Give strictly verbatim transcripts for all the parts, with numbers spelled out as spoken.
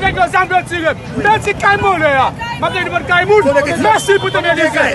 nèg yo zam yo tire m. Mèsi kay mwen lè a. M ap di devan kay moun. Mèsi pou te belize.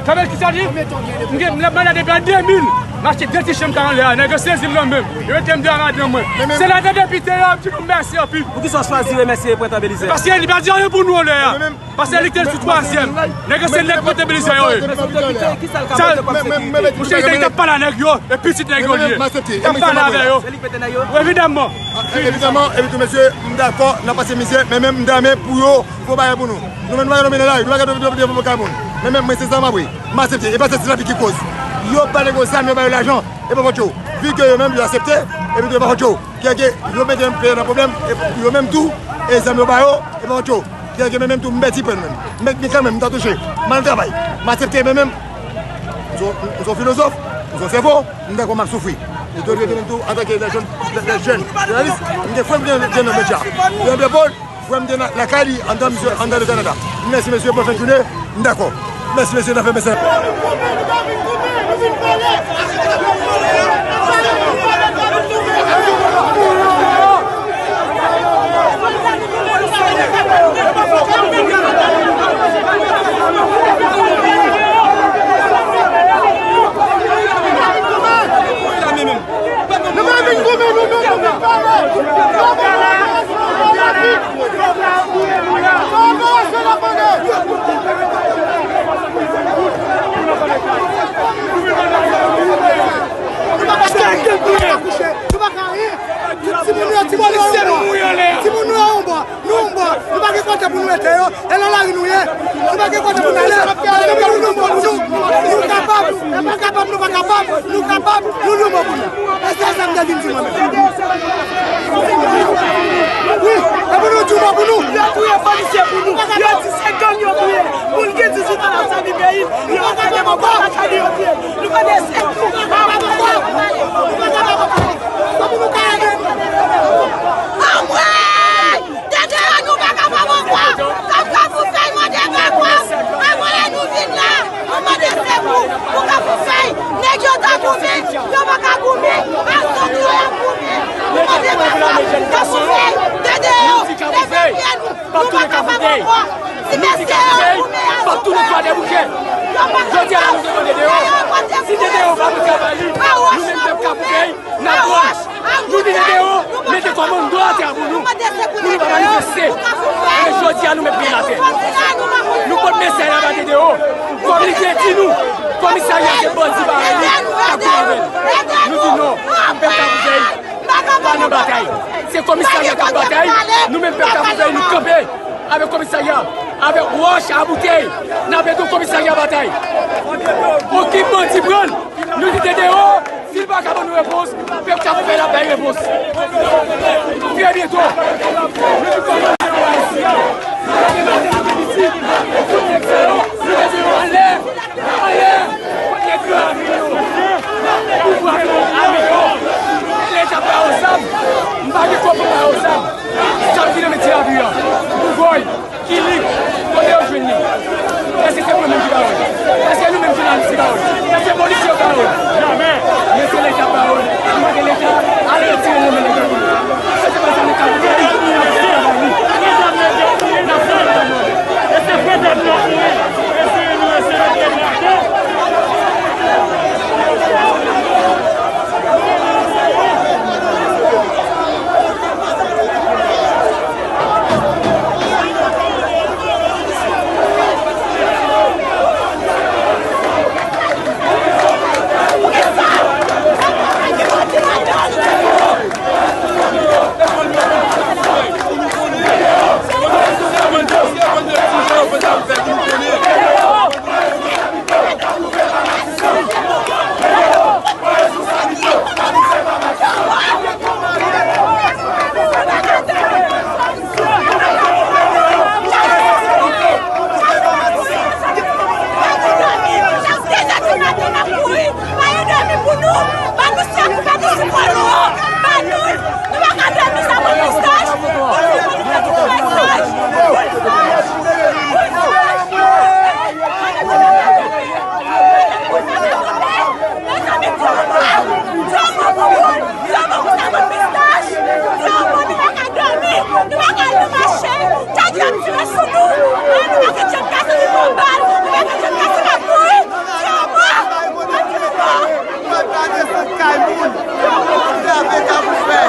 Kanmenm ki sa di? M gen, m ap malad depi an de mil. M achte de ti chanm kay anlè a. Nèg yo sezi m nan men m. Yo mete m deyò madanm mwen. Se ladan depite yo ap di nou mèsi anpil. Poukisa w chwazi remèsye Prentan Belize? Paske li pa di anyen pou nou anlè a. Paske li te sou twazyèm. Nèg yo se nèg Prentan Belize yo ye. Monchè, li te, li t ap pale a nèg yo. E pitit nèg yo li ye. Li t ap pale avè yo. Evidamman. Evidamman, epi tou mesye, m dakò, n ap pase mizè, men menm m ta renmen pou yo fè yon bagay pou nou. Nou menm nou pa ka domine la, nou pa ka domine kay moun. Men menm mwen se sa m ap wi. M aksepte, e pa se ti lavi ki koz. Yo ba nèg yo zam, yo ba yo lajan, e pa fòt yo. Vi ke yo menm yo aksepte, epi tou e pa fòt yo. Kèlke yo mete peyi nan pwoblèm, e yo menm tou, e zam yo ba yo, e pa fòt yo. Kèlke men menm tou m pèdi pèn menm. M met mi kanmenm, m ta touche. M al travay. M aksepte men menm. M se yon filozòf, m se yon sèvo, m dakò m ap soufri. E tou rete menm tou antanke lè jèn, lè jèn jounalis, m gen frè m gen nan medya. Yon epòl, frè m te nan lakay li anndan misye anndan le Kanada. Mèsi mesye, bòn fen jounen, m dakò. Mèsi mesye, n ap fè mesaj. Pou nou mete yo, e nan lari nou ye. Nou pa gen kote pou n ale. Nou nou bon pou nou. Nou kapab, nou pa kapab, nou pa kapab, nou kapab, nou nou bon pou nou. E se sa m te vin di mwen menm. Wi, e pou nou di bon pou nou. Yo touye polisye pou nou. Yo di se gang yo touye. Moun ki dizuit an ap sèvi peyi l, yo pa gen bon bagay yo touye. Nou pa gen sèl tou. Anmwey! Tete yo, nou pa kapab ankò. Kap Kafoufèy mande sekou. Anmwey, nou vin la. Nou mande sekou pou Kafoufèy. Nèg yo ta goumen, yo pa ka goumen. Asou yo ap goumen. Nou mande sekou. Kafoufèy, Tete yo, leve pye nou. Nou pa kapab ankò. Ti mesye yo goumen asou yo. Jodi a la nou te mande deyò. Si Tete yo pa pou travay li, nou menm pèp Kafoufèy, n ap wòch. Nou di deyò, mete kòmando atè pou nou, pou nou pa manifeste. Men jodi a nou met pye n atè. Nou pot mesaj la ba Tete yo. Kòm li te di nou, komisarya se bandi bagay li k ap vin avè l. Nou di non, pèp Kafoufèy pa nan batay. Se komisarya k ap batay, nou menm pèp Kafoufèy nou kanpe avèk komisarya, avèk wòch a boutèy, n ap ede komisarya batay. Okenn bandi pran l, nou di Tete yo, si l pa ka ban nou repons, pèp Kafoufèy la bay repons. Trè byento, nou di kòmandman yo ayisyen an, nou di Tete yo, nou di yo anlè, anlè, kote gran ame yo, pouvwa yo, ame yo, lè y ap ba yo zam, m pa gen kòb pou m ba yo zam, zam ki nan men ti lavi a, pou voy. Ki li? Kote yo jwenn li? Èske se mwen menm ki ba yo l? Èske nou menm jounalis ki ba yo l? Èske polisye yo ba yo l? Jamè! Men se Leta k ba yo l. Nou mande Leta al retire nan men nèg yo pou nou. Sa se pa sa nou ka voye li. N ap fè travay li. N ap fè travay li. E se pwobab nou ap fè. Eseye nou eseye nou. Mezanmi, Dyomo! Dyomo pou moun! Dyomo pou sa moun pistach! Dyomo, nou pa ka dòmi! Nou pa ka al nan mache! Tchadji ap tire sou nou! Nou pa ka tchadji ap kase nou pran bal! Nou pa ka tchadji ap kase n ap mouri! Dyomo! Dyomo! Pèp la desann kay moun. Pou trave ka pou fè.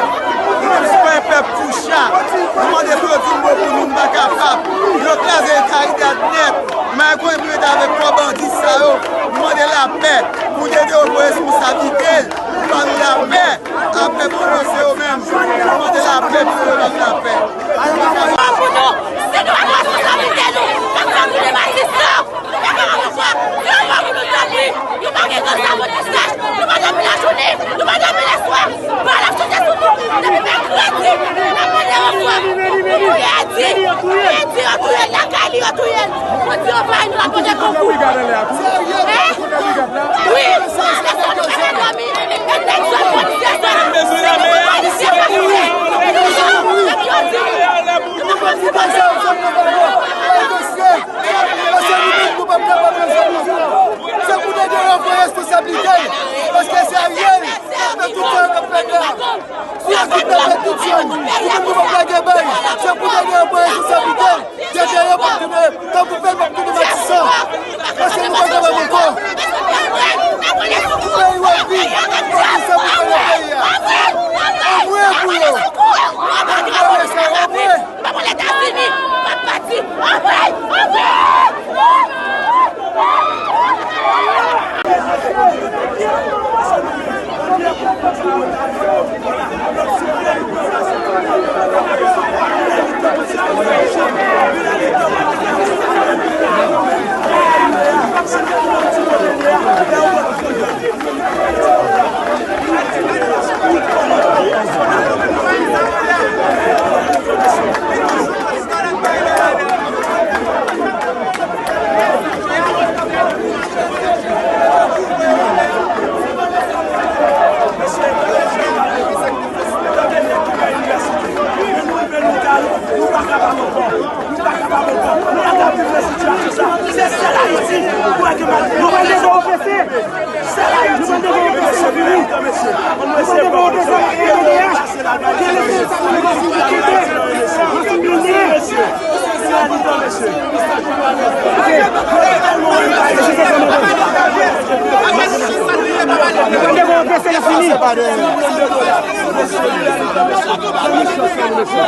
Nou menm sitwayen pèp Foucha, nou mande pou yo di n bon pou nou, n pa kapab. Yo kraze Karidad nèt. Malgre pou yo te avèk kò bandi sa yo, nou mande lapè. Pou Tete yo pran responsablite l. Pou ba nou lapè. Apre pou yo se yo menm. Nou mande lapè pou yo ba nou lapè. Bon pou nou, si nou pa pran responsablite nou, n ap fè moun de matisyon. Nou pa kapab ankò. Dyomo pou nou, tanpri. Nou pa gen tan sa pou distrè. Nou pa dòmi lajounen. Nou pa dòmi lèswa. Bal ap chante sou nou. Depi mèkredi, n ap mande ranfò. Fredi, fredi, yo touye l. Lakay li, yo touye l. Bondye, yo bay nou, n ap mande konkou. Hein? Wi, frè e sè, nou pa ka dòmi. E nèg zòn polisye sa, se pou polisye pa touye. Nèg yo di, nou pa pran responsablite. Paske nou menm, nou p ap kapab nan zòn nou. Se pou nèg yo pran responsablite l. Paske se Ariel k ap fè tout sa yo k ap fèt la. Si yo tout ap fè tout zòn, nou menm nou p ap lage bay. Se pou nèg yo pran responsablite l. Tete yo p ap tounen, tankou pèp p ap tounen Matisan. Paske nou pa kapab ankò. Peyi w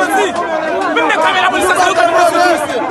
bandi. Menm nèg k ap mennen lapolis sa, se yo k ap mennen lapolis.